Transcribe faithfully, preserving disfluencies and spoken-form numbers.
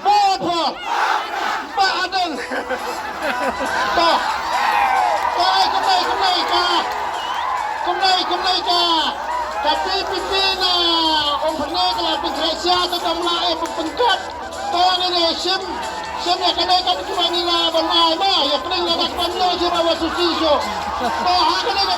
Ba pha, ba adang. Ba, ba ai kumnai kumnai ka, kumnai kumnai ka. Ka P P P na Umphyrnai ka la pynkhreh sia, to kam lah eh pynpynkhat. To ngin ïa shim, shim ïa kane ka, kiba ngi la ban ai ba ïa pdeng la dak ban ïoh jingmyntoi shuh. To ha kane ka